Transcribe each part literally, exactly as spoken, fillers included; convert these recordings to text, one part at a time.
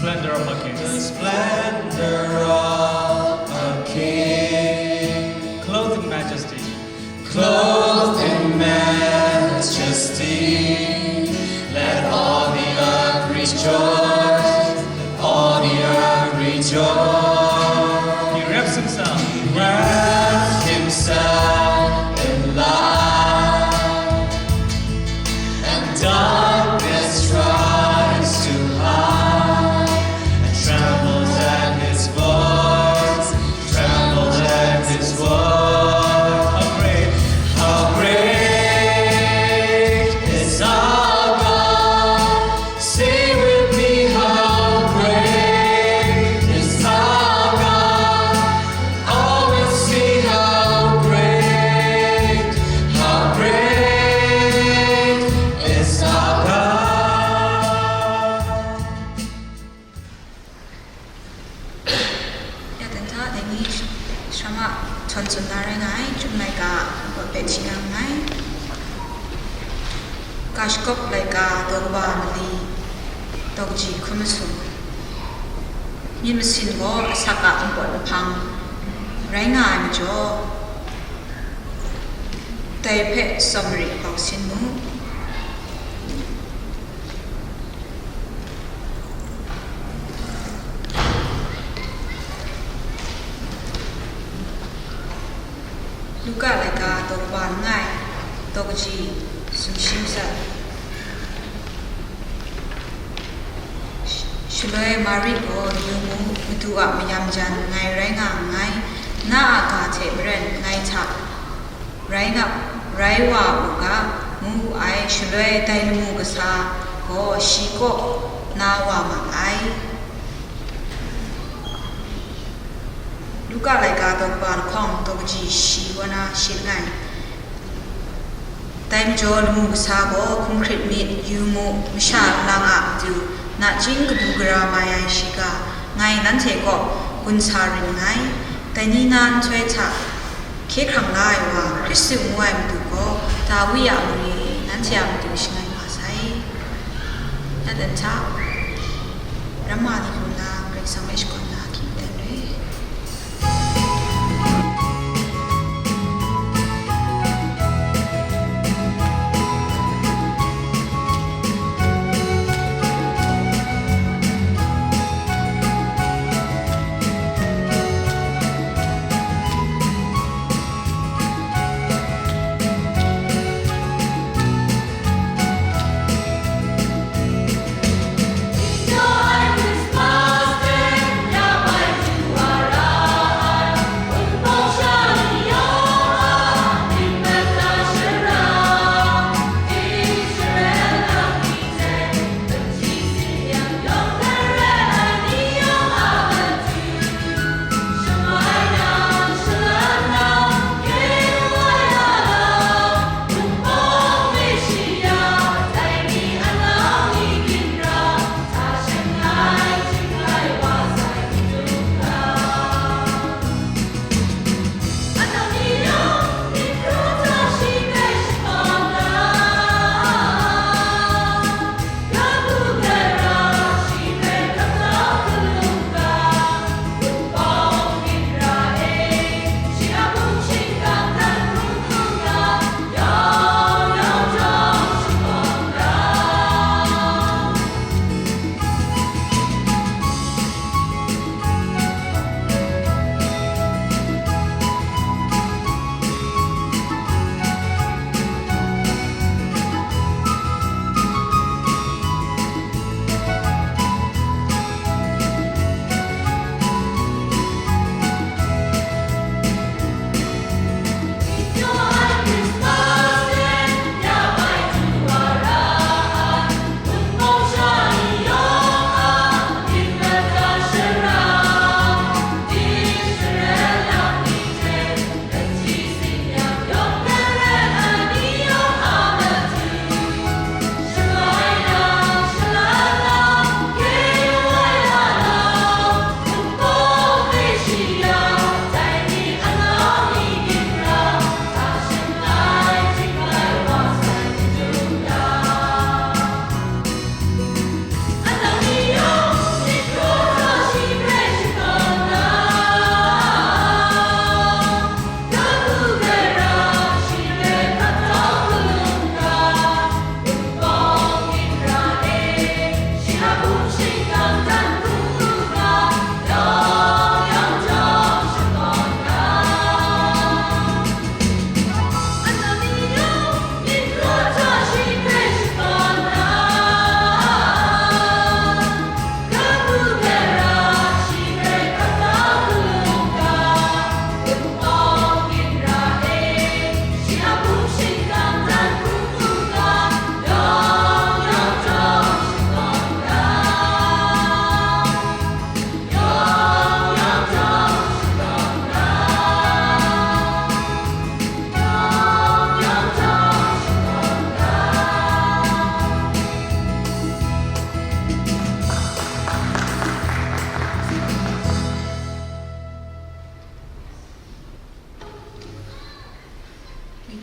Splendor of a king. The splendor of a king. Clothed in majesty. Clothed in majesty. Let all the earth rejoice. Let all the earth rejoice. He wraps himself. He wraps himself in light. And darkness tries to hide, and trembles at his voice, trembles at his voice. How great, how great is our God. Sing with me, how great is our God. All will see how great, how great is our God. Ya dan hta, dai ni sh-, shama htawn tsun na rai nga ai, Chyum laika, npawt hpe hti na nngai. Ka shakawp laika, daw kaba mali, daw kaji hkun masum. Myit masin gaw asak a npawt nhpang rai nga ai majaw, dai hpe tsawm marit bau sin mu. Luka laika daw kaba langai, daw kaji sumshi masat. Sh-, shaloi Mari gaw, yu mu, Madu a mayam jan ngai rai nga nngai, na a ga hte maren ngai hta rai nga, rai wa u ga, ngu wu ai, shaloi dai lamu kasa gaw shi kaw na wa ma ai. Luka laika daw kaba lahkawng daw kaji shi kaw na shi langai. Dai majaw lamu kasa gaw hkum hkrit myit, yu mu, masha nlang a matu nachying kadu gara mai ai shiga ngai nanhte kaw gun sa ring nngai. Dai ni na nhtoi hta hkye hkrang la ai wa, Hkristu ngu ai matu gaw, Dawi a mari e nanhte a matu shangai nga sai. Ya dan hta, ramma ni lu nna Karai Kasang hpe shakawn na hkying dan re.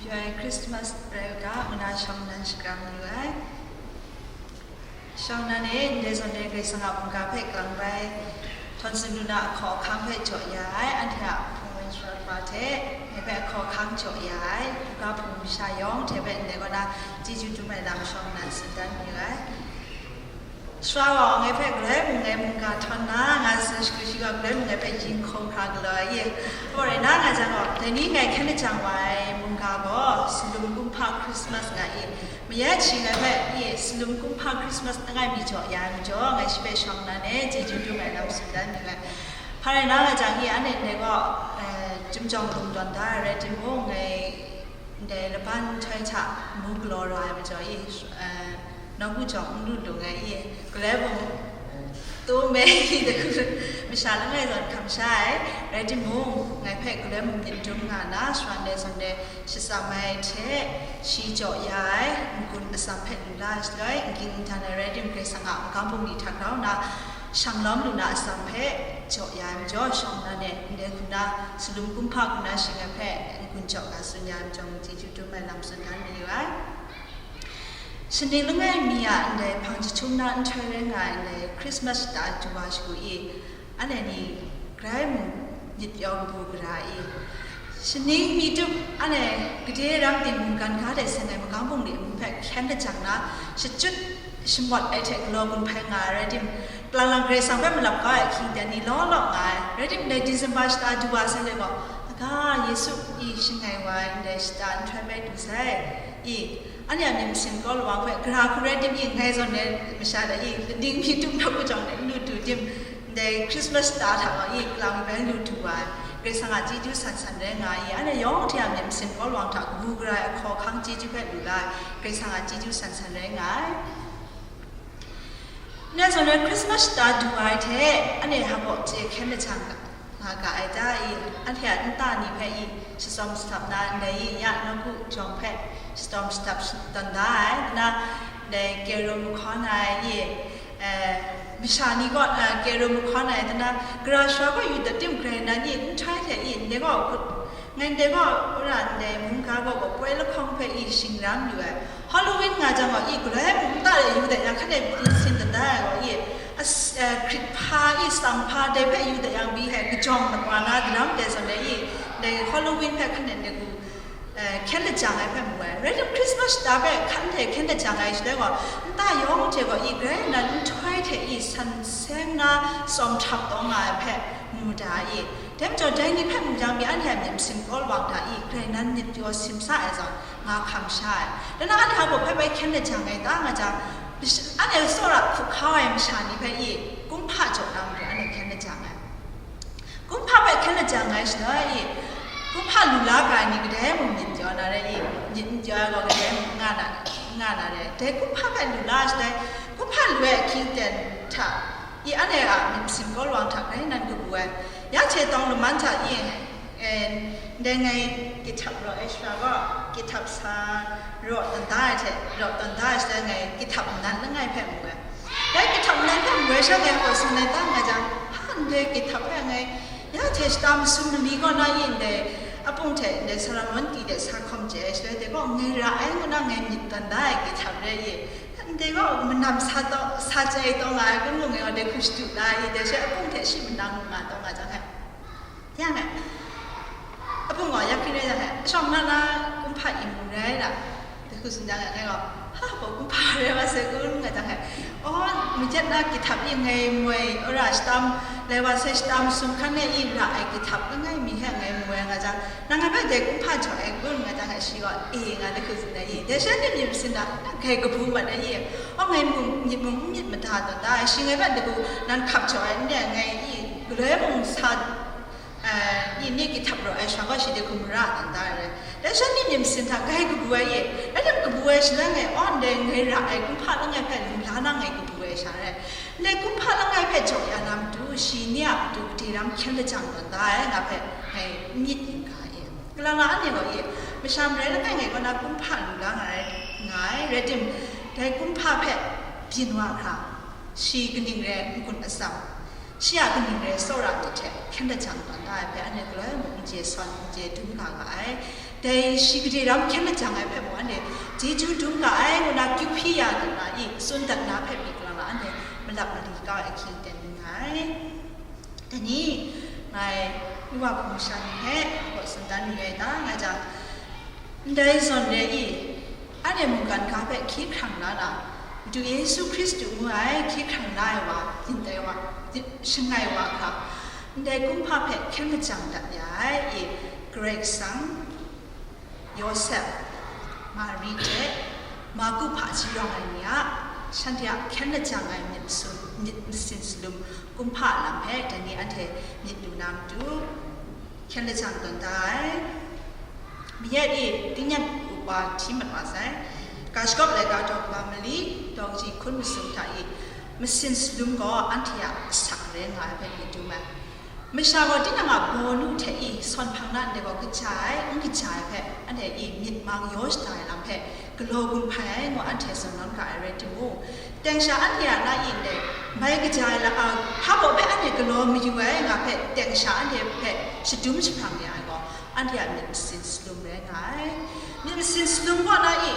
Yoi Christmas rai u ga, ngu na shawng nnan shakram yu ai. Shawng nnan e, ndai zawn e Karai Kasang a mungga hpe kalang bai, htawn tsun lu na ahkaw ahkang hpe jaw ya ai, anhte a hpung wan sharawt wa hte, ngai hpe ahkaw ahkang jaw ya ai, hkungga hpung masha yawng hte hpe ndai kaw na, chyeju dum ai lam shawng nnan tsun dan yu ai. Sara wa ngai hpe galoi mung ngai mungga htawn na, nga tsun shakri shi wa galoi mung ngai hpe yin hkawng hkra galaw ai ye. Hpa rai na nga jang gaw, dai ni ngai hkyen lajang wa ai mungga gaw, Salum Kumhpa Christmas nga i. Mayat shi ngai hpe i, Salum Kumhpa Christmas langai mi jaw ya ai majaw, ngai shi hpe shawng nnan e chyeju dum ai lam tsun dan yu ai. Hpa rai na nga jang i, anhte ndai gaw, eh, Chyum jawng lung tawn da ai rai timung, ngai ndai laban nhtoi hta mu galaw ra ai majaw i, eh, nawku jawng n lu lu ngai i, galoi mung tu me i, masha langai zawn hkam sha ai, rai timung, ngai hpe galoi mung myit dum nga na, sara ndai zawn dai shatsam ai hte, shi jaw ya ai, n-gun atsam hpe lu la ai shaloi, n ging n dan ai rai tim, Karai Kasang a magam bungli hta grau nna, shang lawm lu na atsam hpe jaw ya ai majaw, shawng nnan e, ndai hku na, Salum Kumhpa hku na shi ngai hpe n-gun jaw ga tsun ya ai majaw, chyeju dum ai lam tsun dan mayu ai. Shaning langai mi a ndai hpang jahtum na nhtoi rai nga ai ndai Christmas shata du wa shagu i, anhte ni grai mung myit pyaw kabu gara i, shaning mi tup anhte gade ram ting mungkan ga de seng ai magam bungli amu hpe hkyen lajang na, shachyut shamawt ai hte galaw gun hpai nga ai rai tim, kalang lang Karai Kasang hpe malap kau ai ahkying ten ni law law nga ai. Rai tim, ndai December shata du wa sai le gaw, aga, Yesu i shangai wa ai ndai shata nhtoi bai du sai i, anhte a myit masin kau lawang hpe, gara hku rai tim i, ngai zawn ai masha dai i, ning mi tup nawku jawng dai n lu du tim, ndai Christmas shata hta gaw i, kalang bai n lu du wa ai. Karai Kasang a chyeju san san rai nga i, anhte yawng hte a myit masin kau lawang hta kabu gara ai ahkaw ahkang chyeju hpe lu la ai, Karai Kasang a chyeju san san rai nga ai. Ndai zawn rai Christmas shata du ai hte, anhte hpa baw chye hkyen lajang nga ga ai ta i, anhte a nta ni hpe i, shatsawm shatsap na ndai i, ya nawku jawng hpe shatsawm shatsap tawn da ai, nna ndai Kero mahkawn ai i, eh, masha ni gaw, eh, Kero mahkawn ai, nna gara shara gaw yu dat tim, grai nan i, nhtoi hte i, ndai gaw, ngai ndai gaw, wora ndai mungga gaw, gaw poi lahkawng hpe i, shingram yu ai. Halloween nga jang gaw i, galoi mung nta de yu dat yang, hkan e byin sin dat da ai gaw i, as-, eh, hkrit hpa i, tsang hpa dai hpe yu dat yang, bi hpe kajawng mat wa na daram dai zawn e i, dai Halloween hpe hkan e dai gu, eh, hkyen lajang ai hpe mu ai. Rai tim, Christmas shata hpe hkan hte hkyen lajang ai shaloi gaw, nta yawng hte gaw i, grai nan nhtoi hte i, san seng na tsawm htrap taw nga ai hpe mu da i. Dai majaw, dai ni hpe mu jang mi, anhte a myit masin kau lawang hta i, grai nan myit pyaw simsa ai zawn, nga hkam sha ai. Dan na anhte a baw hpe bai hkyen lajang ai ta nga jang, anhte tsawra hkup hkau ai masha ni hpe i, kumhpa jaw na matu anhte hkyen lajang ai. Kumhpa hpe hkyen lajang ai shaloi i, kumhpa lu la ga ai ni kadai mung myit jaw na rai i, myit n jaw ai gaw kadai mung nga na, nga na rai. Dai kumhpa hpe lu la ai shaloi, kumhpa lu ai ahkying ten hta i, anhte a myit masin kau lawang hta grai nan kabu ai. Ya hte tawng laman hta i, eh, ndai ngai kitab raw ai shara gaw, kitab sa raw tawn da ai hte, raw tawn da ai shaloi ngai kitab nnan langai hpe mu ai. Dai kitab nnan hpe mu ai sha ngai hpaw tsun ai ta nga jang, ha, ndai kitab hpe ngai, ya hte shata masum mali kaw na i ndai, apung hte ndai Solomon ti de sa hkawm chye ai shaloi, dai gaw ngai ra ai ngu na ngai myit tawn da ai kitab rai i, ndai gaw manam sa taw, sa chyai taw nga ai kun mung ngai gaw dai hku shadu la i, dai she apung hte shi manang nga taw nga jang hte, ya ngai, apung gaw ya hkring rai jang hte, shawng na na kumhpa i mu rai na, dai hku tsun jang ngai gaw, ha, hpa kumhpa rai wa sai kun nga jang hte, aw, majet na kitab i ngai moi, wora shata, lai wa sai shata masum hkan e i ra ai kitab langai mi hte ngai mu ai nga jang, nang ngai hpe dai kumhpa jaw ai kun nga jang hte, shi gaw, e, nga dai hku tsun ai i, dai sha ni myit masin hta, nang grai kabu mat ai i, aw, ngai mung, myit mung n myit mada tawn da ai, shi ngai hpe dai hku nan hkap jaw ai n re ai, ngai i, galoi mung sa, eh, i, ni kitab raw ai shara gaw shi dai hku mara tawn da ai rai. Dai sha ni myit masin hta grai kabu ai i, rai tim, kabu ai shaloi ngai, aw, ndai ngai ra ai kumhpa langai hpe lu la na ngai kabu ai sha rai. Ndai kumhpa langai hpe jaw ya na matu, shi ni a matu gade ram hkyen lajang tawn da ai, nga hpe ngai n myit yin ga i. Kalang na anhte gaw i, masha marai langai ngai kaw na kumhpa lu la nga ai, nga ai, rai tim, dai kumhpa hpe byin wa hkra, shi kaning rai n-gun atsam, shi a kaning rai tsawra myit hte hkyen lajang tawn da ai hpe, anhte galoi mung n chye sawn, n chye dum nga ga ai. Dai shi gade ram hkyen lajang ai hpe mung anhte chyeju dum ga ai, ngu na kyu hpyi ya dat na i, tsun dat na hpe myit lang la, anhte malap mali kau ai ahkying ten ning nga ai. Dai ni, ngai, yu wa hpung sha ni hpe, gaw tsun dan yu ai ta, nga jang, ndai zawn re i, anhte mungkan ga hpe hkye hkrang la na, Madu Yesu Hkristu ngu ai hkye hkrang la ai wa, yin tai wa, yin, shangai wa hkra, ndai kumhpa hpe hkyen lajang dat ya ai i, Karai Kasang, Yawsep, Mari hte Marku hpa jarawng ai ni a, shanhte a hkyen lajang ai myit masin, myit masin salum kumhpa a lam hpe dai ni anhte myit lu na matu, hkyen lajang tawn da ai. Mayat e, tingnyang upa hti mat wa sai. Ga shagawp laika daw kaba mali, daw kaji hkun masum hta i, masin salum gaw anhte a asak rai nga ai hpe myit dum ai. Masha gaw tinang a baw nu hte i sawn hpang na ndai gaw kaja ai, n kaja ai hpe, anhte i myit mang yaw shada ai lam hpe galaw gun hpai ai ngu anhte zawn nawn ga ai rai timung, teng sha anhte a na i ndai mai kaja ai la, a, hpa baw hpe anhte galaw mayu ai nga hpe teng sha anhte hpe shadum jahprang ya ai gaw, anhte a myit masin salum rai nga ai. Myit masin salum kaw na i,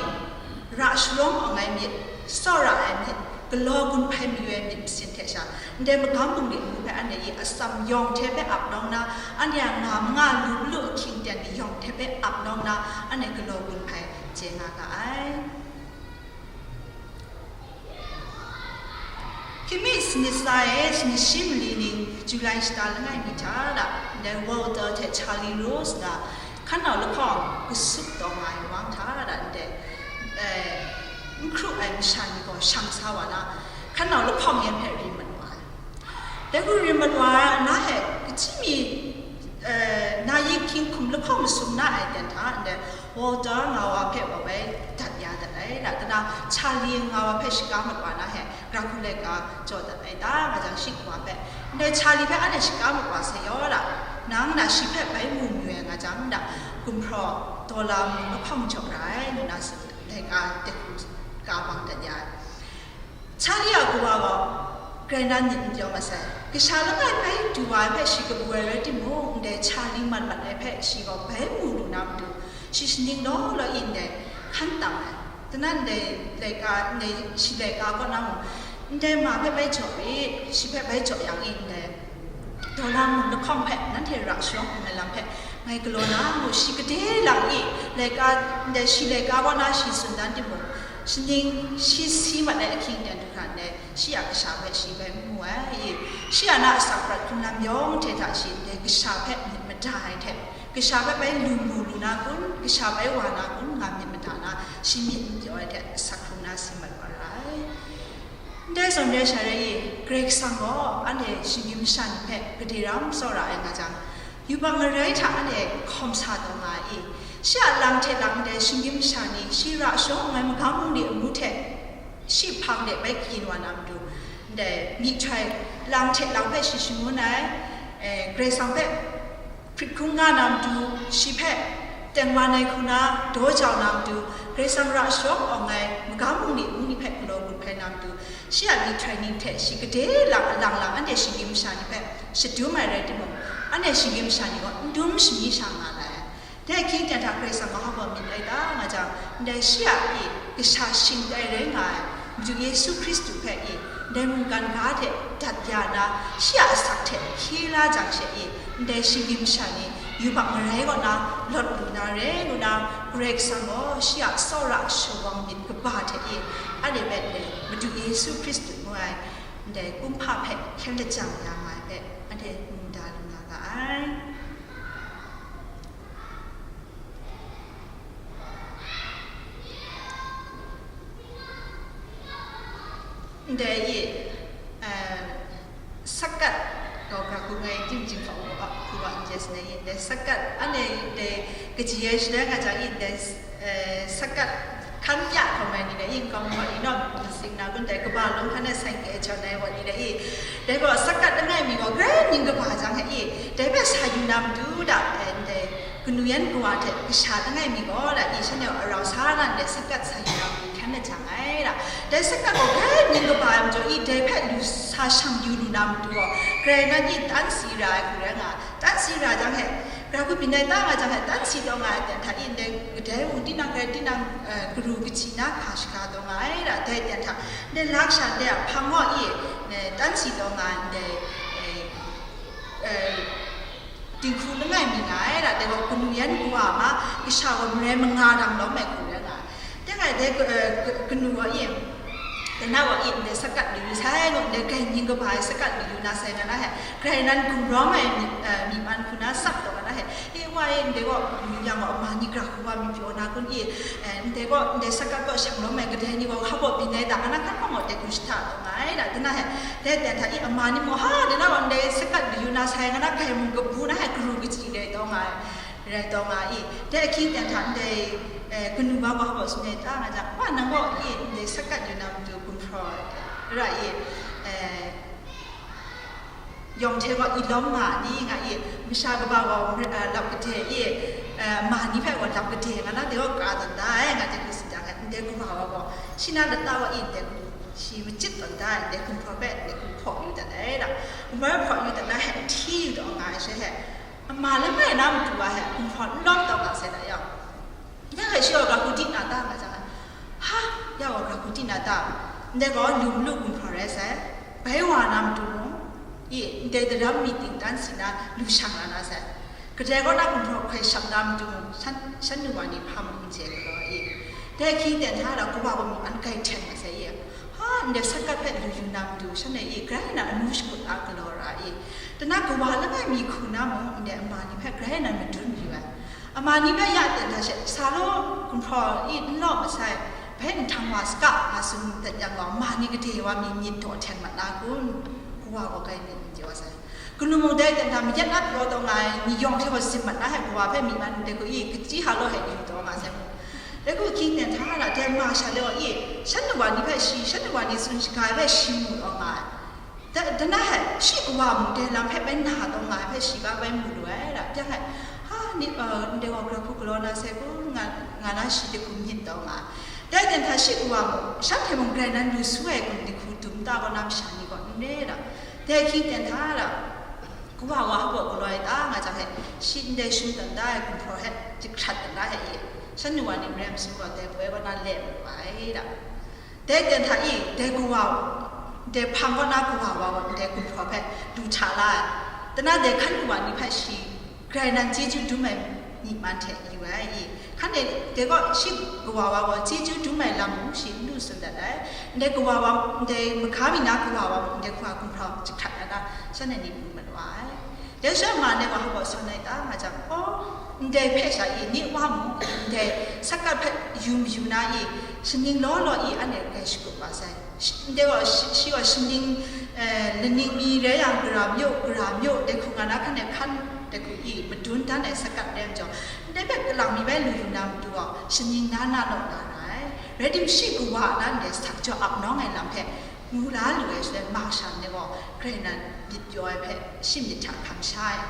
ra sharawng awng ai myit, tsawra ai myit, galaw gun hpai mayu ai myit masin hte sha, ndai magam bungli mung hpe anhte i atsam yawng hte hpe ap nawng na, anhte a nga manga lu malu ahkying ten ni yawng hte hpe ap nawng na, anhte galaw gun hpai chye nga ga ai. Hkying mi sanit sa e, sanit shi mali ning, July shata langai mi hta da, ndai Walter hte Charlie Rose na, hkan nau lahkawng kasup taw nga ai wang hta da, ndai, eh, n hkru ai masha ni gaw shang sa wa na, hkan nau lahkawng yan hpe rin mat wa ai. Dai hku rin mat wa ai, na hpe, kaji mi, eh, na yi hkying hkum lahkawng masum na ai ten hta, ndai Walter nga wa hpe wa bai dat ya dat ai, da, kana Charlie nga wa hpe shaka mat wa na hpe, ra hku laika jaw dat ai ta, nga jang shi kawa hpe, ndai Charlie hpe anhte shaka mat wa sai yaw da, nang na shi hpe bai mu mayu ai nga jang, da, gumhpraw, dawla mung lahkawng jaw ra ai, ngu na tsun, laika de hku ka bang dat ya ai. Charlie a kawa gaw, grai na myit n pyaw masai. Kasha langai bai du wa ai hpe shi kabu ai rai timung, ndai Charlie mat mat ai hpe shi gaw bai mu lu na matu, shi shaning law law e ndai hkan tam ai. Dai na ndai laika, ndai shi laika kaw na mung, ndai ma hpe bai jaw rit, shi hpe bai jaw yang e ndai dawla mung lahkawng hpe nanhte ra sharawng n ai lam hpe ngai galaw na mu, shi gade lang e, laika, ndai shi laika kaw na shi tsun dan timung, shaning shi si mat ai ahkying ten du hkra ndai, shi a kasha hpe shi bai n mu ai. Shi a na asak prat hkrung lam yawng hte hta shi ndai kasha hpe myit mada ai hte, kasha hpe bai lu mu lu na kun, kasha bai wa na kun, nga myit mada na, shi myit n pyaw ai hte asak hkrung na si mat wa ra ai. Ndai zawn rai sha rai i, Karai Kasang gaw anhte shinggyim masha ni hpe gade ram tsawra ai nga jang, yubak ngarai hta anhte hkawm sa taw nga ai i, shi a lang hte lang ndai shinggyim masha ni shi ra sharawng ai magam bungli amu hte shi hpang de bai kayin wa na matu, ndai myihtoi lang hte lang hpe shi shangun ai, eh, Karai Kasang hpe hprit hkungga na matu, shi hpe tengman ai hku na daw jau na matu, Karai Kasang ra sharawng awng ai magam bungli mung ni hpe galaw gun hpai na matu, shi a myihtoi ning hte shi gade lang alang lang anhte shinggyim masha ni hpe shadum ai rai timung, anhte shinggyim masha ni gaw n dum shani sha nga lai ai. Dai ahkying ten hta Karai Kasang mahkra gaw myit ai ta nga jang, ndai shi a i kasha shingtai rai nga ai, Madu Yesu Hkristu hpe i, ndai mungkan ga hte dat ya na, shi a asak hte hkye la jang she i, ndai shinggyim masha ni yubak marai kaw na lawt lu na re ngu na, Karai Kasang gaw shi a tsawra shawang myit kaba hte i, anhte hpe ndai Madu Yesu Hkristu ngu ai ndai kumhpa hpe hkyen lajang ya nga ai hpe, anhte mu da lu na ga ai. Ndai i, eh, sakat, gaw ga hku ngai tim jing hkau hku wa n jes na i, ndai sakat, anhte ndai kaji ai shaloi nga jang i, ndai, eh, sakat hkan pya hkawm ai ni dai i, nkau nwa i naw, masing na kun dai kaba lawng hkan e sai kye jawn ai wa ni dai i, dai gaw sakat langai mi gaw grai ning kaba jang e i, dai hpe sa yu na matu da, eh, ndai kanu yan kawa hte kasha langai mi gaw da i, shanhte a rau sa na ndai sakat sa yu na matu hkyan na jang ai da. Dai sakat gaw grai ning kaba ai majaw i, dai hpe lu sa shang yu lu na matu gaw, grai nan i tan si ra ai hku rai nga, tan si ra jang he, Ra hku byin ai ta nga jang, hta tan si taw nga ai ten hta i, ndai kadai mung tinang hkrai tinang, eh, karu kaji na hka shaga taw nga ai ra, dai ten hta, ndai laksha ndai a hpang gaw i, eh, tan si taw nga ai ndai, eh, eh, dinghku langai mi nga ai ra, dai gaw kanu yan kawa ma, kasha gaw marai manga dang lawm ai hku rai nga ai. Dai nga ai dai, eh, kanu gaw i, Dai na wa i ndai sakat lu yu sai, ngu ndai grai ning kaba ai sakat lu yu na sai nga na he, grai nan gumrawng ai myi, eh, myi man hku na sap taw nga na he, e wa e ndai gaw, mm, yang gaw ama ni gra hku wa mi pyaw na kun i, eh, ndai gaw, ndai sakat gaw shang lawm ai kadai ni gaw hpa baw byin ai da nga na, kan hpang gaw dai hku shahta taw nga ai da, dai na he, dai dan hta i ama ni mung, ha, dai na gaw ndai sakat lu yu na sai nga na, grai mung kabu na he, karu kaji rai taw nga ai. Rai taw nga i, dai ahkying ten hta ndai, eh, kanu wa gaw hpa baw tsun ai ta nga jang, wa nang gaw i, ndai sakat yu na matu gumhpraw ra i, eh, yawng hte gaw i lawm nga ni nga i, masha kaba gaw, eh, lap kade i, eh, ma ni hpe gaw lap kade nga na, dai gaw ka tawn da ai, nga jang i tsun jang, ndai kawa wa gaw, shi na lata wa i, ndai shi machit tawn da ai, ndai gumhpraw hpe, ndai gumhpraw yu dat ai da, gumhpraw hpe hpraw yu dat na he, hti yu taw nga ai she he, Ama langai na matu wa he gumhpraw n lawm taw nga sai da yang, ya hkai shi gaw gra hku di na ta nga jang, ha, ya gaw gra hku di na ta, ndai gaw lu malu gumhpraw rai sai, bai wa na matu mung, i, ndai daram mi ting tan si na lu shang la na sai, kadai kaw na gumhpraw hkoi shang na matu mung, shan, shan nu wa ni hpa mung n chye galaw i, dai hkying ten hta la, kawa gaw mung an grai hten ma sai i, Ha, ndai sakat hpe lu yu na matu, shanhte i grai na anu shakut a galaw ra i, dana kawa langai mi hku na mung, ndai ama ni hpe grai na madun mayu ai. Ama ni hpe ya ten hta she, sa law, gumhpraw i n law masai, bai nhtang wa saga, nga tsun dat yang gaw, ama ni gade wa mi myit daw hten mat na kun? Kawa gaw grai myit n chye wa sai. Kanu mung dai ten hta mayat na pyaw taw nga ai ni yawng hte gaw zim mat na he, kawa hpe myi man ndai hku i, kachyi ha law he yu taw nga sai mu. Dai hku hkying ten hta na dai ma sha le gaw i, shan nu wa ni hpe shi, shan nu wa ni tsun shaga ai hpe shi mu taw nga ai. Da, da na he, shi kawa mung dai lam hpe bai na taw nga ai hpe shi ga bai mu lu ai, da, byang ai, ha, ni, uh, ndai wa gra hku galaw na sai kun, nga, nga na shi dai hku myit taw nga ai. Dai ten hta shi kawa mung, shanhte mung grai nan lu su ai kun, dai hku dum ta kaw na masha ni gaw n re, da. Dai hkying ten hta, da, Kawa wa hpa baw galaw ai ta nga jang he, shi ndai shum dan da ai gumhpraw hte, jahkrat dan da ai e, shan nu wa ni maren masum gaw dai poi kaw na le mat wa ai da. Dai ten hta i, dai kawa, dai hpang kaw na kawa wa gaw ndai gumhpraw hpe du hta la ai. Dana dai hkan kawa ni hpe shi, grai nan chyeju dum ai myi man hte yu ai i, Hkan de, dai gaw shi kawa wa gaw chyeju dum ai lam mung shi n lu tsun dat ai. Ndai kawa wa, ndai mahka mi na kawa wa mung, ndai hkra gumhpraw jahkrat na na, shanhte ni pru mat wa ai. Dai sha ma ndai wa hpa baw sawn ai ta nga jang, aw, ndai hpe sha i, ni wa mung, ndai sakat hpe yu mayu na i, shaning law law i, anhte grai shagup wa sai. Shi, ndai gaw shi, shi gaw shaning, eh, laning mi rai yang, gara mayu, gara mayu, dai hku nga na hkan e hkan, dai hku i, madun dan ai sakat rai majaw, ndai hpe kalang mi bai lu yu na matu gaw, shaning na na naw na ra ai. Rai timung, shi kawa na ndai sak jaw ap nawng ai lam hpe ngu la lu ai shaloi, ma sha ndai gaw, grai nan myit pyaw ai hpe, shi myit hta hkam sha ai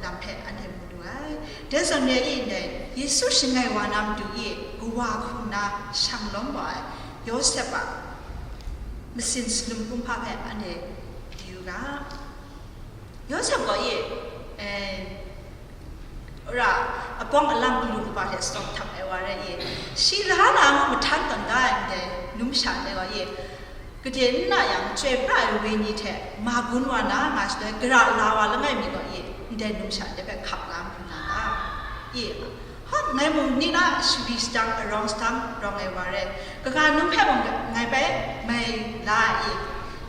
lam hpe anhte mu lu ai. Dai zawn re i ndai, Yesu shangai wa na matu i, kawa hku nna shang lawm wa ai, Yawsep a masin salum kumhpa hpe anhte yu ga. Yawsep gaw i, eh, ra, apawng alang galu kaba hte sawng htap ai wa rai i, shi la na ngu mahtan tawn da ai ndai numsha ndai gaw i, gade n na yang, chyoi pra ai wenyi hte ma gun wa na nga shaloi, gara la wa langai mi gaw i, ndai numsha ndai hpe hkap la mayu na ta? I, Ha, ngai mung ni na shari sadang arawng sadang rawng ai wa rai, kaga num hpe mung ngai bai mai la ai i?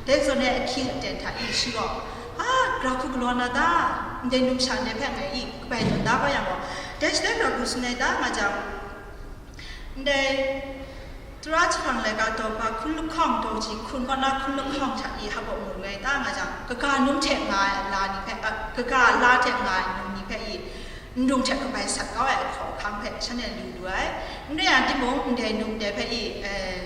Dai zawn e ahkying aten hta i shi gaw, a, gra hku galaw na ta? Ndai numsha ndai hpe ngai i kabai tawn da kau yang gaw, dai shaloi gra hku tsun ai ta nga jang, ndai Tara jahprang laika daw hpa hkun lahkawng daw ji hkun kaw na hkun lahkawng hta i hpa baw mu lu ai ta nga jang, kaga num hte nga ai la ni hpe, a, kaga la hte nga ai num ni hpe i, nlung hte kabai sat kau ai ahkaw ahkang hpe shanhte lu lu ai. N rai yang timung, ndai num ndai hpe i, eh,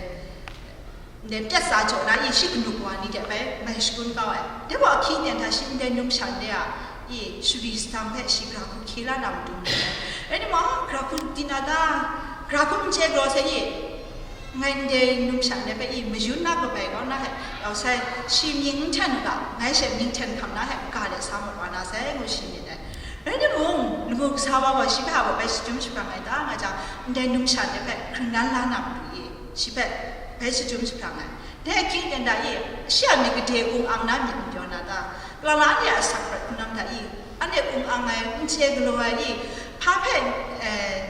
ndai pyat sa jaw na i, shi kanu kawa ni hte bai mai shagun kau ai. Dai gaw ahkying ten hta shi ndai numsha ndai a i, shari sadang hpe shi gra hku hkye la na matu mu ai. Rai timung, gra hku di na ta? Gra hku n chye galaw sai i, Ngai ndai numsha ndai hpe i mayun na kabai kau na hte, yau sai, shi mying n hten u ga, ngai she mying hten hkam na hte, ga de sa mat wa na sai, ngu shi myit dai. Rai timung, lamu kasa wa gaw shi hpe a baw bai shachyum jahprang ai ta nga jang, ndai numsha de hpe hkringnan la na matu i, shi hpe bai shachyum jahprang ai. Dai ahkying ten da i, shi a myit gade ung ang na myit n pyaw na ta? Kalang la anhte a asak prat hkungnan hta i, anhte ung ang ai, n chye galaw ai i, hpa hpe, eh,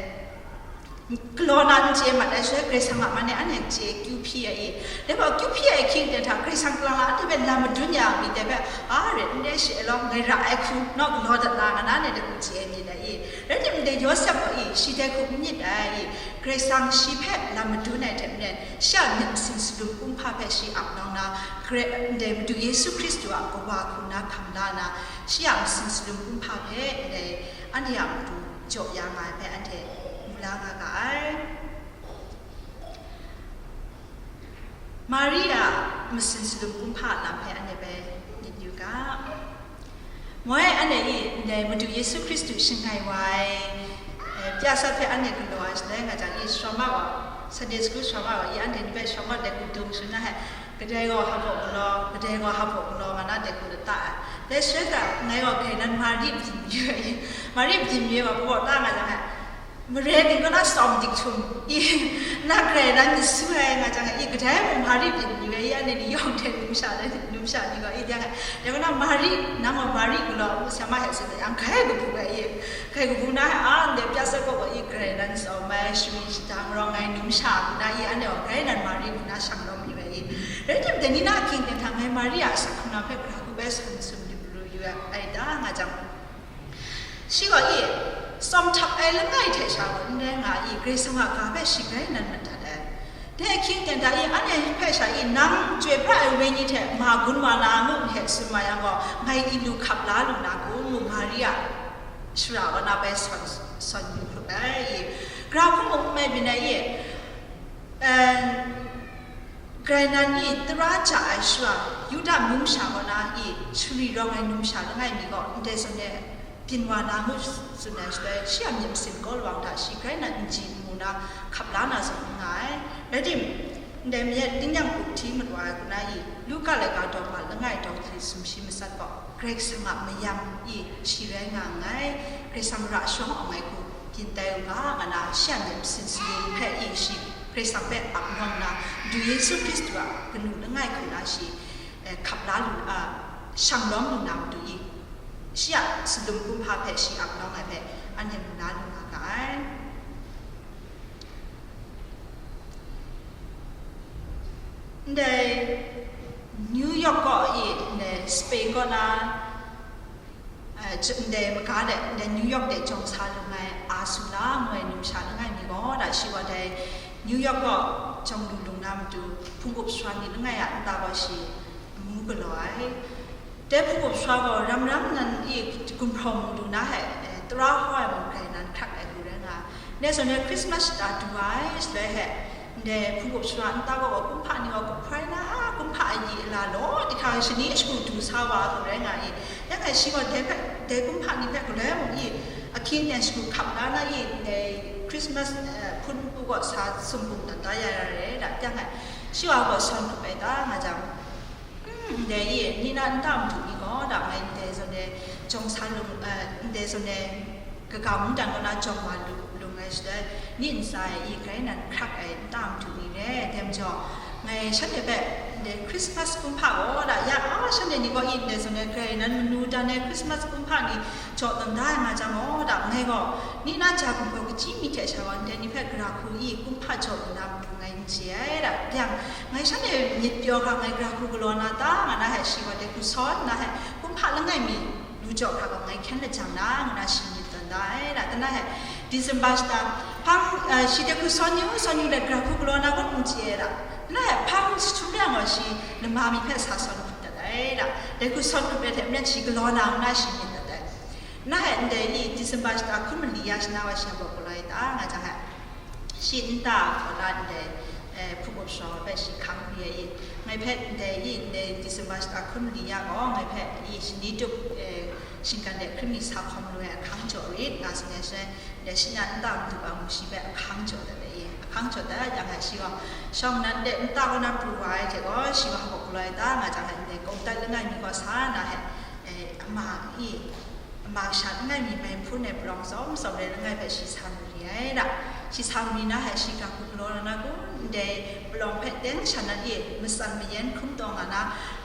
galaw na n chye mat ai shaloi, Karai Kasang a man e anhte chye kyu hpyi ai i, dai gaw kyu hpyi ai ahkying ten hta, Karai Kasang kalang la anhte hpe lam madun ya ai myit dai hpe, a, rai n re shi ai law, ngai ra ai hku naw galaw dat na, nga na, anhte dai hku chye ai myit dai i. Rai timung, dai Yawsep gaw i, shi dai hku n myit ai i, Karai Kasang shi hpe lam madun ai hte maren, shi a myit masin salum kumhpa hpe shi ap nang na, Karai, ndai Madu Yesu Hkristu a kawa hku na hkam la na, shi a masin salum kumhpa hpe ndai anhte a matu jaw ya nga ai hpe anhte mu la nga ga ai. Mari a masin salum kumhpa a lam hpe anhte bai myit yu ga. Moi anhte i, ndai Madu Yesu Hkristu shangai wa ai, eh, pya sat hpe anhte galaw ai shaloi nga jang i, sharawng wa, Sunday school sharawng wa i, anhte ni hpe sharawng wa dai hku dung shangun na he, kadai gaw hpa baw galaw, kadai gaw hpa baw galaw, nga na dai hku lata ai. Dai shaloi hta, ngai gaw grai nan Mari byin yu ai i, Mari byin yu ai wa, hpa baw ta nga jang he, Mare ning kaw na tsawm dik htum i, na Karai nan myit su ai nga jang, i kadai mung Mari byin yu ai, i anhte ni yawng hte numsha, numsha ni gaw i dang ai. Dai kaw na Mari, nang gaw Mari galaw, ngu sa ma hte tsun yang, grai kabu ai i, grai kabu na, a, ndai pya sat gaw i Karai nan tsawm ai, sharin shadang rawng ai numsha, ngu na i anhte gaw grai nan Mari ngu na shang lawm yu ai i. Rai timung, dai ni na ahkying ten hta ngai Mari a asak hkrung na hpe gara hku bai san sum yu pru yu ai ta nga jang, shi gaw i, tsawm htap ai langai hte sha gaw n rai nga i, Karai Kasang a ga hpe shi grai nan madat ai. Dai ahkying ten hta i, anhte hpe sha i, nang chyoi pra ai wenyi hte ma gun wa na ngu n hte tsun ma yang gaw, ngai i lu hkap la lu na kun, ngu Mari a shara kaw na bai sawn, sawn yu hkrup ai i, gara hku mung n mai byin ai i, eh, Karai nan i tara ja ai shara, Yuda mung masha kaw na i shari rawng ai numsha langai mi gaw ndai zawn e byin wa na ngu tsun ai shaloi, shi a myit masin kau lawang hta shi grai nan n chye n mu na hkap la na zawn n nga ai. Rai tim, ndai mayat tingnyang up hti mat wa ai hku na i, Luka laika daw hpa langai daw hkri sumshi matsat gaw, Karai Kasang a mayam i shi rai nga nngai, Karai Kasang ra shawng awng ai hku byin tai u ga, nga na shi a myit masin salum hpe i shi Karai Kasang hpe ap nawng na, Madu Yesu Hkristu a kanu langai hku na shi, eh, hkap la lu, a, shang lawm lu na matu i, shi a salum kumhpa hpe shi ap nawng ai hpe anhte mu na lu nga ga ai. Ndai New York kaw i, ndai Spain kaw na, eh, j-, ndai maga de, ndai New York de jawng sa lung ai Ursula ngu ai numsha langai mi gaw, da shi gaw dai New York kaw jawng lu lung na matu, hpung up sara ni langai a nta gaw shi amu galaw ai. Dai hpung up sara gaw ram ram nan i gumhpraw mu lu na he, eh, tara hkau ai mung grai nan hkrak ai lu rai nga ai. Ndai zawn e Christmas shata du ai shaloi he, ndai hpung up sara nta gaw kumhpa ni gaw kahprai na, kumhpa ayi ala law, di hkang shani shagu du sa wa lu rai nga i. Ya hkai shi gaw dai hpe, dai kumhpa ni hpe galoi mung i, ahkying ten shagu hkap la na i, ndai Christmas, eh, hpun u gaw sa sumpung dat da ya ra re, da, ya hkai shi wa gaw sawn hkrup ai ta nga jang, Hmm, ndai i, ni na nta madu ni gaw, da ngai ndai zawn e jawng sa lung, eh, ndai zawn e kaga mungdan kaw na jawng wa lu, lung ai shaloi, ni ntsa e i grai nan hkrak ai nta madu ni re, dai majaw, ngai shanhte hpe ndai Christmas kumhpa gaw, da ya, a, shanhte ni gaw i ndai zawn e grai nan manu dan ai Christmas kumhpa ni jaw tawn da ai nga jang gaw, da ngai gaw, ni na ja gumhpraw kachyi mi hte sha gaw, ndai ni hpe gara hku i kumhpa jaw lu na matu ngai n chye ai, da, yang, ngai shanhte myit pyaw hkra ngai gara hku galaw na ta, nga na he shi gaw dai hku sawn na he, kumhpa langai mi lu jaw hkra gaw ngai hkyen lajang na, nga na shi myit tawn da ai, da, tana he, December shata, hpang, eh, shi dai hku sawn yu, sawn yu let gara hku galaw na kun n chye ai, da, tana he, hpang jahtum yang gaw shi lama mi hpe sa sawn hkrup dat ai, da, dai hku sawn hkrup ai hte maren shi galaw na, nga na shi myit tawn dat ai. Na he, ndai i, December shata hkun mali ya shana wa shi a baw galaw ai ta, nga jang he. Shi nta hkaw la ndai, eh, hpung up sara wa hpe shi hkang hkri ai i, ngai hpe ndai i, ndai December shata hkun mali ya gaw, ngai hpe i, shani tup, eh, shinggan de hkrit mi sa hkawm lu ai ahkang jaw rit, nga tsun ai shaloi, ndai shi na nta madu wa mung shi hpe ahkang jaw dat ai i, ahkang jaw dat yang ai shi gaw, shawng nnan de nta kaw na pru wa ai hte gaw, shi gaw hpa galaw ai ta, nga jang ai ndai kawng dat langai mi gaw sa na he, eh, ama i, Masha langai mi mai hpun ai palawng tsawm tsawm re langai hpe shi sa mu ri ai da. Shi sa mu ri na hpe shi ga hku galaw na na kun, ndai palawng hpe teng shan na e, matsan mayan hkrum taw nga na,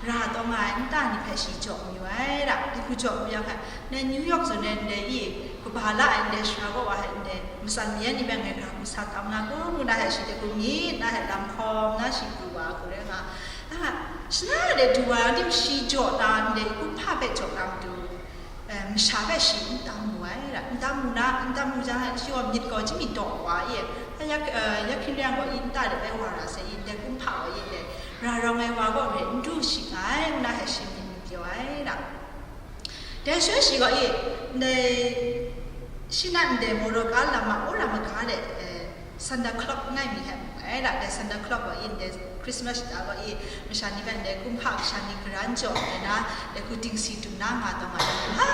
ra taw nga ai nta ni hpe shi jaw mayu ai da. Dai hku jaw mayu yang hpe, ndai New York zawn ai ndai e, kaba la ai ndai shara kaw wa hpe ndai matsan mayan ni hpe ngai ga hku sa tam na kun, ngu na hpe shi dai hku myit na hpe lam hkawm na shi pru wa hku rai nga. A, shana de du wa na tim shi jaw na ndai kumhpa hpe jaw na matu, eh, masha hpe shi n tam mu ai, ra, n tam mu na, n tam mu jang, shi gaw myit gaw chyinghkrit daw wa e, a ya, eh, ya hkring re yang gaw, i nta de bai wa ra sai, i ndai kumhpa gaw, i ndai ra rawng ai wa gaw re n du shi nga ai, ngu na hpe shi myit n pyaw ai, ra. Dai shaloi shi gaw, i ndai, shi na ndai Moroka lam a, wora maga de, eh, Santa Claus ngai mi hpe mu ai, ra, dai Santa Claus gaw, i ndai Christmas shata gaw, i masha ni hpe ndai kumhpa masha ni karan jaw ai na, dai hku dingsi dum na nga taw nga ai. Ha!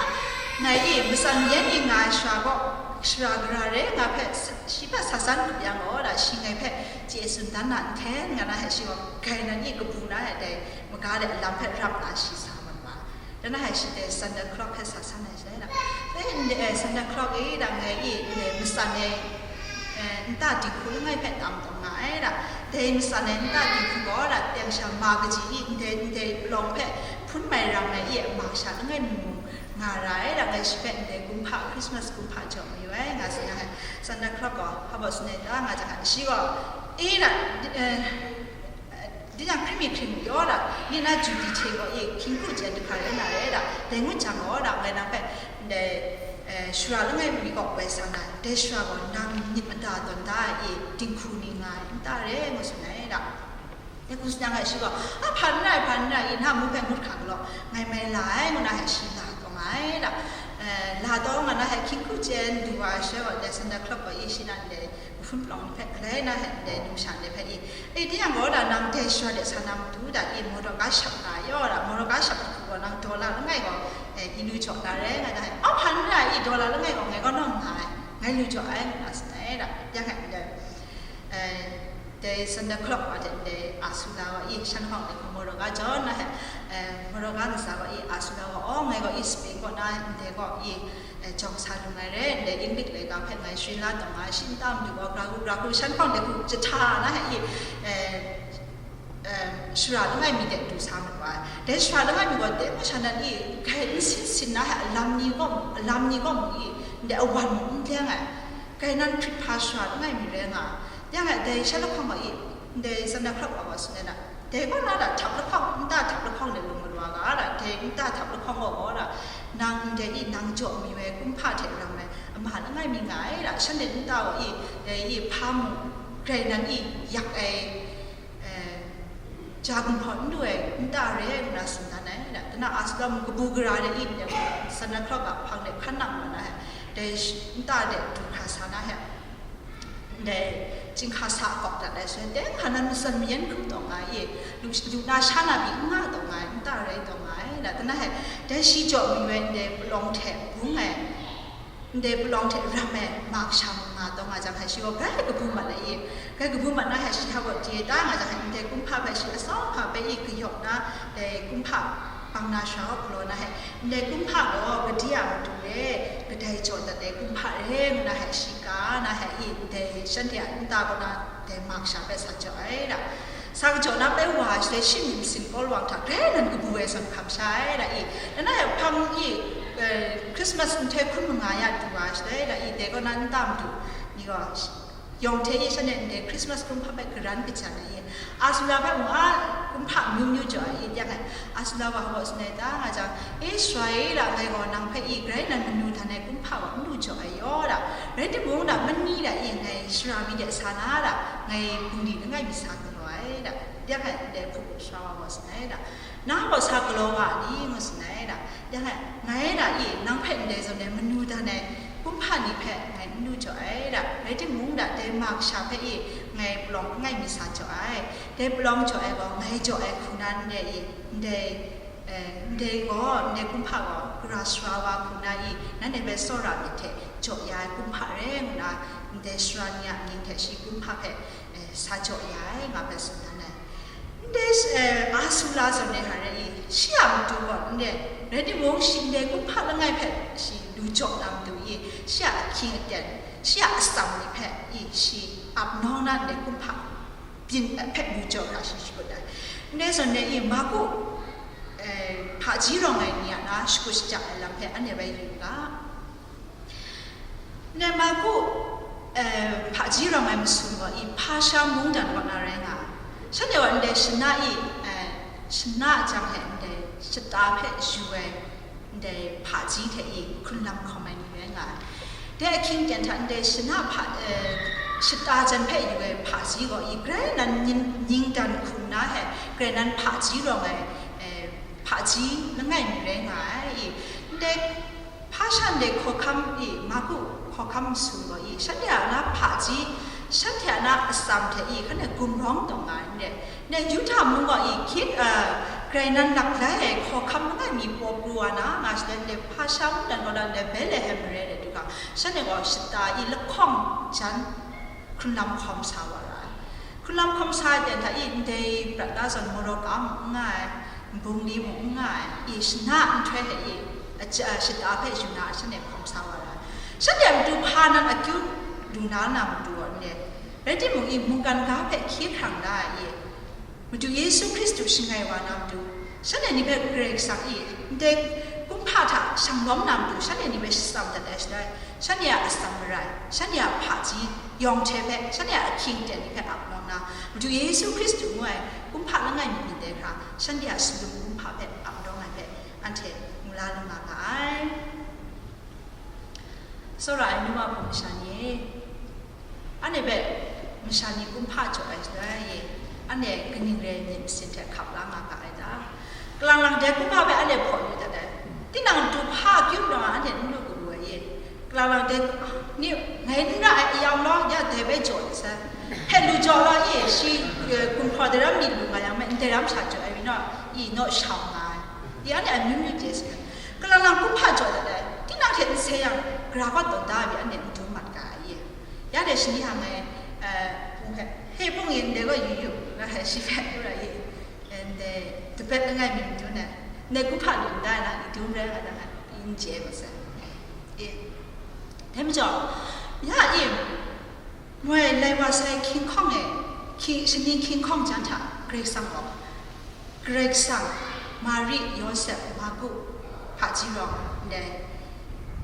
Ngai i matsan mayan ni nga ai shara gaw, shara gara re nga hpe sa-, shi hpe sa san grup yang gaw, ra, shi ngai hpe chye tsun dan na nhten nga na hpe shi gaw, grai nan i kabu na hpe dai maga de alam hpe rap na shi sa mat wa. Dan na hpe shi dai Santa Claus hpe sa san ai. Dai, eh, Santa Claus e, dang e, i, eh, matsan e, eh, nta dinghku langai hpe tam taw nga ai, da. Dai matsan e nta dinghku gaw, da, teng sha ma kaji i, ndai, ndai palawng hpe hpun mai ram ai i, ma sha langai mi mung nga ra ai, da, ngai shi hpe ndai kumhpa, Christmas kumhpa jaw mayu ai, nga sa yang, Santa Claus gaw, hpa baw sanit ta, nga jang, shi gaw, e, da, eh, Di jang hkring mi hkring yaw da, ni na ju di hte gaw e, hkying hku chyen du hkra rai na re da, dai ngut jang gaw da, ngai nang hpe ndai, eh, shara langai mi kaw woi sa na, dai shara gaw nang myit mada tawn da ai e, dinghku ni nga ai nta re, ngu tsun ai da. Dai hku tsun yang gaw shi gaw, a, hpa n rai, hpa n rai, i na mu hpe ngut hkra galaw, ngai mai la ai, ngu na hpe shi la taw nga ai da. Eh, la taw nga na hpe hkying hku chyen du wa ai shaloi gaw, dai Santa Claus gaw e, shi na ndai, Hpun palawng ni hpe galai na hte ndai numsha ni hpe i, e, tinang gaw da nang dai shara de sa na matu da i, mawdaw ga shap na yaw da, mawdaw ga shap hku gaw nang dollar langai gaw, e, i lu jaw na rai nga da, au hpa n ra i, dollar langai gaw ngai gaw nawng nga ai, ngai lu jaw ai nga sa ai da, yang hte ndai, e, dai Santa Claus wa hte ndai a su la wa i, shan hpang de hku mawdaw ga jaw na hte, e, mawdaw ga ntsa wa i, a su la wa, aw, ngai gaw i Spain kaw na ndai gaw i, eh, jawng sa lu ngai re, ndai Inglik laika hpe ngai sharin la taw nga, shi nta madu gaw, gara hku, gara hku, shan hpang de hku, jahta na hte i, eh, eh, shara langai mi de du sa mat wa ai. Dai shara langai mi gaw, dai masha nan i, grai n sin sin na hte, alam ni gaw, alam ni gaw mu i, ndai awan mung n leng ai. Grai nan hkrit hpa shara langai mi rai nga. Yang e, dai sha lahkawng gaw i, ndai Santa Claus wa gaw tsun ai na, Dai kaw na da htap lahkawng, nta htap lahkawng de lung malu ai ga da, dai nta htap lahkawng gaw gaw da, nang ndai i nang jaw mayu ai kumhpa hte ram ai, ama langai mi nga ai da, shanhte nta gaw i, dai i hpa mu, grai nan i yak ai, eh, ja gumhpraw n lu ai nta re ai ngu na tsun dan ai da, dana a sula mu kabu gara de i, dai Santa Claus a hpang de hkan nang wa na ai, dai sh-, nta de du hkra sa na ai. Ndai chyinghka sa kawk dat ai shaloi, teng hka nan matsan mayan hkrum taw nga ai, lu, lu na sha na pyi n nga taw nga ai, nta rai taw nga ai, na, dana hte, dai shi jaw mayu ai ndai palawng hte bung ai, ndai palawng hte ram ai, ma kasha mung nga taw nga jang hte, shi gaw grai kabu mat ai, grai kabu mat na hte, shi hta gaw chye ta nga jang hte, ndai kumhpa hpe shi atsawm hpa hpe i kayawk na, dai kumhpa bang na shara hkawk galaw na hte, Ndai kumhpa gaw gade a matu re, kadai jaw dat ai kumhpa re ngu na hte shi ka na hte i, ndai shanhte a nta kaw na dai ma kasha hpe sa jaw ai da. Sa kajaw na bai wa ai shaloi shi myit masin kau lawang hta grai nan kabu ai zawn hkam sha ai da i. Dana hte hpang i, eh, Christmas nhtoi hkun manga ya du wa ai shaloi da i, dai kaw na nta madu ni gaw, Yawng hte e shanhte ndai Christmas kumhpa hpe karan kajan ai e, a sula hpe mung a kumhpa amyu myu jaw ai e, teng ai, a sula wa gaw tsun ai ta nga jang, e, Israela, ngai gaw nang hpe e grai nan manu dan ai kumhpa gaw n lu jaw ai yaw da, rai timung da, mani da e ngai shara mi de sa na da, ngai bungli langai mi sa galaw ai da, teng ai, ndai hku sara wa gaw tsun ai da, na gaw sa galaw wa ai ni, ngu tsun ai da, Yang e, ngai na i, nang hpe ndai zawn ai manu dan ai kumhpa ni hpe ngai n lu jaw ai da, rai timung da, dai ma kasha hpe i, ngai palawng langai mi sa jaw ai. Dai palawng jaw ai gaw, ngai jaw ai hku na ndai i, ndai, eh, ndai gaw, ndai kumhpa gaw, gara sara wa hku na i, nanhte hpe tsawra myit hte jaw ya ai kumhpa re ngu na, ndai sara ni a mying hte shi kumhpa hpe, eh, sa jaw ya ai, nga hpe tsun dan ai. Ndai, eh, Asula zawn ai hkra i, shi a matu gaw ndai, rai timung, shi ndai kumhpa langai hpe shi lu jaw na matu i, shi a ahkying aten, shi a atsam ni hpe i, shi ap nawng na ndai kumhpa byin hpe lu jaw hkra shi shakut ai. Ndai zawn ai i, Marku, eh, hpaji rawng ai ni a na shakut shajang ai lam hpe anhte bai yu u ga. Ndai Marku, eh, hpaji rawng ai masum gaw i, Hpasha mungdan kaw na rai nga ai. Shanhte gaw ndai shana i, eh, shana jang hte ndai shata hpe yu ai, ndai hpaji hte i hkrunlam hkawm ai ni rai nga ai. Dai ahkying ten hta ndai shana hpa, eh, shata jan hpe yu ai hpaji gaw i, grai nan ning, ningdan hkrum na hte, grai nan hpaji rawng ai, eh, hpaji langai mi rai nga ai i. Ndai Hpasha ndai hkawhkam i, Marku hkawhkam masum gaw i, shanhte a na hpaji, shanhte a na atsam hte i, hkan e gumrawng taw nga ai n re. Ndai Yuda mung gaw i, hkye, a, grai nan lap lai ai hkawhkam langai mi paw pru wa na, nga shaloi ndai Hpasha mungdan kaw na ndai Betlehem mare de du ga, shanhte gaw shata i lahkawng jan hkrunlam hkawm sa wa ra ai. Hkrunlam hkawm sa ai ten hta i, ndai prat na zawn mawraw ga mung n nga ai, nbung li mung n nga ai, i shana nhtoi hte i, a, a, shata hpe yu na shanhte hkawm sa wa ra ai. Shanhte a matu hpa nan akyu lu na na matu gaw n re. Rai timung i, mungkan ga hpe hkye hkrang la ai i, Madu Yesu Hkristu shangai wa na matu, shanhte ni hpe Karai Kasang i ndai kumhpa hta shang lawm na matu, shanhte ni hpe shatsam dat ai shaloi, shanhte a atsam marai, shanhte a hpaji yawng hte hpe, shanhte a ahkying ten ni hpe ap lawm na, Madu Yesu Hkristu ngu ai kumhpa langai mi myit dai hkra, shanhte a salum kumhpa hpe ap lawm ai hpe, anhte mu la lu nga ga ai. Tsawra ai nu wa hpung masha ni e, anhte hpe masha ni kumhpa jaw ai shaloi, anhte kaning rai myit masin hte hkap la nga ga ai ta? Kalang lang dai kumhpa hpe anhte hpaw lu dat ai. Tinang matu hpa akyu nna anhte n lu kabu ai e. Kalang lang dai ni ngai n ra ai ayam law, ya dai bai jaw ai sa. Hpe lu jaw law e, shi, eh, gumhpraw dai ram myit lu nga yang me, ndai ram sha jaw ai wi naw, i naw shau nga ai. I anhte amyu myu chye saga. Kalang lang kumhpa jaw dat ai, tinang hte n seng yang, gara kaw tawn da ai pyi anhte n dum mat ga ai ye. Ya dai shani hta ngai, eh, hpung hpe, he hpung yin ndai gaw yu yu, nga hpe shi hpe yu ra ye. Ndai, dapet langai mi matu na, ndai kumhpa lu n da ai na, i dum rai nga da nga, i n chye ai mat sai. E, dai majaw, ya e, moi lai wa sai hkying hkawng e, hkying, shani hkying hkawng jan hta, Karai Kasang gaw, Karai Kasang, Mari, Yawsep, Marku, hpaji rawng, ndai,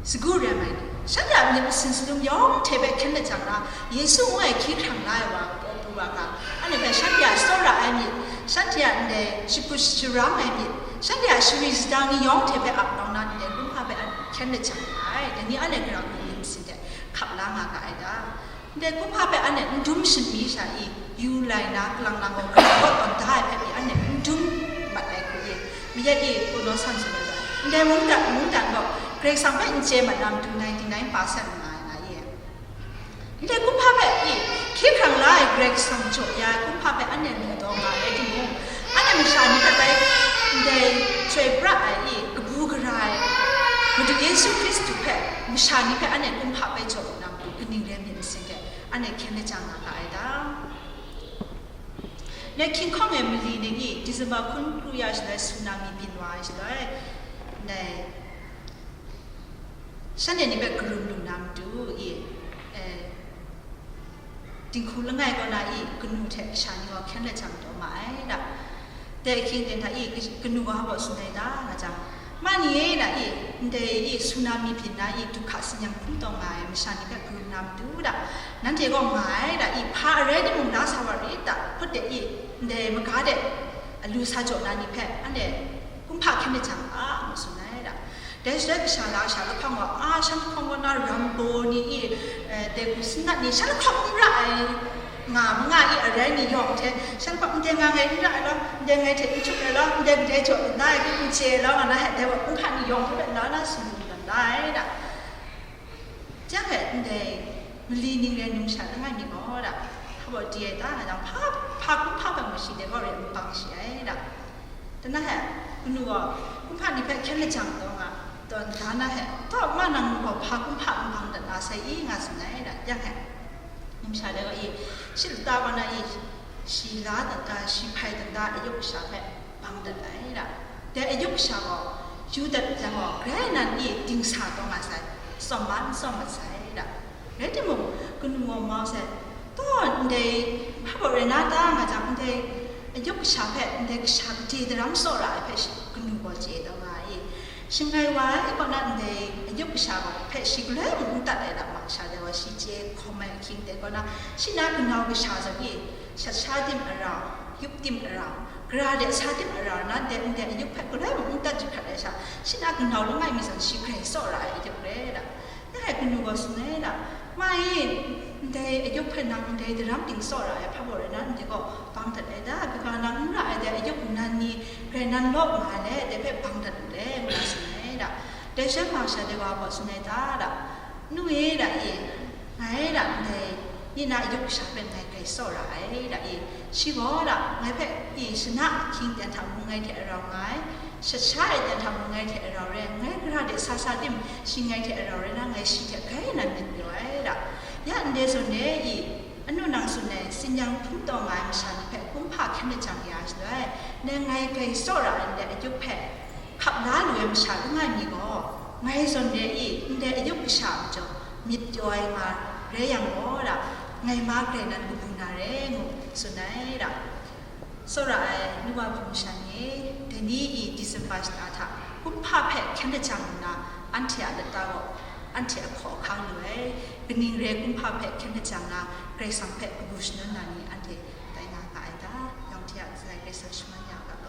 sagu rem ai ni, shanhte a myit masin salum yawng hte hpe hkyen lajang na, Yesu ngu ai hkye hkrang la ai wa, paw pru wa ga, anhte hpe shanhte a tsawra ai myit, shanhte a ndai shaput sharang ai myit, shanhte a shari sadang ni yawng hte hpe ap nawng na, ndai kumhpa hpe anhte hkyen lajang nga ai, dai ni anhte gara hku myit masin hte hkap la nga ga ai ta? Ndai kumhpa hpe anhte n dum shanmi sha i, yu lai na, kalang lang gaw, gara kaw tawn da ai hpe pyi anhte n dum mat ai hku i, mayat e, hpunau san tsun ai zawn, ndai mungdan, mungdan gaw, Karai Kasang hpe n chye mat na matu ninety nine percent nga ai nga i. Ndai kumhpa hpe i, hkye hkrang la ai Karai Kasang jaw ya ai kumhpa hpe anhte mu taw nga ai rai timung, anhte masha ni hpe bai ndai chyoi pra ai i, kabu gara ai Madu Yesu Hkristu hpe masha ni hpe anhte kumhpa bai jaw lu na matu, kaning rai myit masin hte, anhte hkyen lajang nga ga ai ta? Ndai hkying hkawng e mali ning i, December hkun kru ya shaloi tsunami byin wa ai shaloi, ndai shanhte ni hpe karum lu na matu i, eh, dinghku langai kaw na i, kanu hte kasha ni gaw hkyen lajang taw ma ai da. Dai ahkying ten hta i, ka-, kanu gaw hpa baw tsun ai ta, nga jang, ma ni e na i, ndai i, tsunami byin na i, du hka tsin-yam hkrum taw nga ai masha ni hpe karum na matu da, nanhte gaw nga ai da i, hpa arai timung la sa wa rit da, hput de i, ndai maga de, alu sa jaw na ni hpe, anhte kumhpa hkyen lajang a, ngu tsun ai da. Dai shaloi kasha la sha lahkawng gaw, a, shan lahkawng kaw na rambaw ni i, eh, dai hku sanat ni, shan lahkawng n ra ai, nga, manga i arai ni yawng hte, shan lahkawng ndai nga ngai n ra ai law, ndai ngai hte n htup ai law, ndai kadai jaw n da ai, n chye ai law, nga na hte dai wa kumhpa ni yawng hpe la na tsun lu na la ai da. Chyang hpe ndai mali ning rai numsha langai mi gaw da, hpa baw di ai ta nga jang, hpa, hpa kumhpa hpe mung shi dai gaw rai n bang shi ai da. Dai na hte, kanu gaw, kumhpa ni hpe hkyen lajang taw nga, tawn da na hte, taw ma nang gaw hpa kumhpa n bang dat na sai i, nga tsun ai da, yang hte, numsha dai gaw i, shi lata kaw na i, Shi la dat, a, shi hpai dat da ayuk kasha hpe bang dat ai da. Dai ayuk kasha gaw yu dat yang gaw, grai nan i dingsa taw nga sai, tsawm ma n tsawm mat sai da. Rai timung, kanu gaw mau sai, taw, ndai hpa baw rai na ta nga jang, ndai ayuk kasha hpe, ndai kasha gade daram tsaw ra ai hpe shi kanu gaw chye taw nga i. Shangai wa ai kaw na ndai ayuk kasha gaw hpe shi galoi mung n tat ai da, ma kasha dai gaw shi chye hkawm ai ahkying dai kaw na, shi na kanau kasha zawn i, shat sha tim arau, yup tim arau, gara de sa tim arau na, ndai ndai ayuk hpe galoi mung n tat jahkrat ai sha, shi na kanau langai mi zawn shi grai tsaw ra ai ayuk re da. Dai kanu gaw tsun ai da, ma e, ndai ayuk hpe nang ndai daram ting tsaw ra ai hpa baw rai na, ndai gaw bang dat ai da, kaga nang n ra ai dai ayuk nan ni grai nan law nga ai le, dai hpe bang dat u le, ngu na tsun ai da. Dai sha ma sha dai wa gaw tsun ai da, da, nu e da e, ngai da ndai, ni na ayuk kasha hpe ngai grai tsaw ra ai da e, shi gaw da ngai hpe e shana ahkying dan hta mung ngai hte arau nga ai, shat sha ai dan hta mung ngai hte arau rai, ngai gara de sa sa tim shi ngai hte arau rai na, ngai shi hte grai nan myit pyaw ai da. Ya ndai zawn e i, anu nang tsun ai, tsin yang hpung taw nga ai masha ni hpe kumhpa hkyen lajang ya shaloi, nang ngai grai tsaw ra ai ndai ayuk hpe hkap la lu ai masha langai mi gaw, ngai zawn re i, ndai ayuk kasha a majaw myit pyaw ai nga rai yang gaw da, ngai ma grai nan kabu na re, ngu tsun ai da. Tsawra ai nu wa hpung masha ni, dai ni i Disemba shata hta kumhpa hpe hkyen lajang nna, anhte a lata gaw anhte a hkaw ahkang lu ai. Kaning re kumhpa hpe hkyen lajang na, Karai Kasang hpe kabu shangun na ni anhte tai nga ga ai ta? Yawng hte a ntsa e Karai Kasang shaman ya u ga,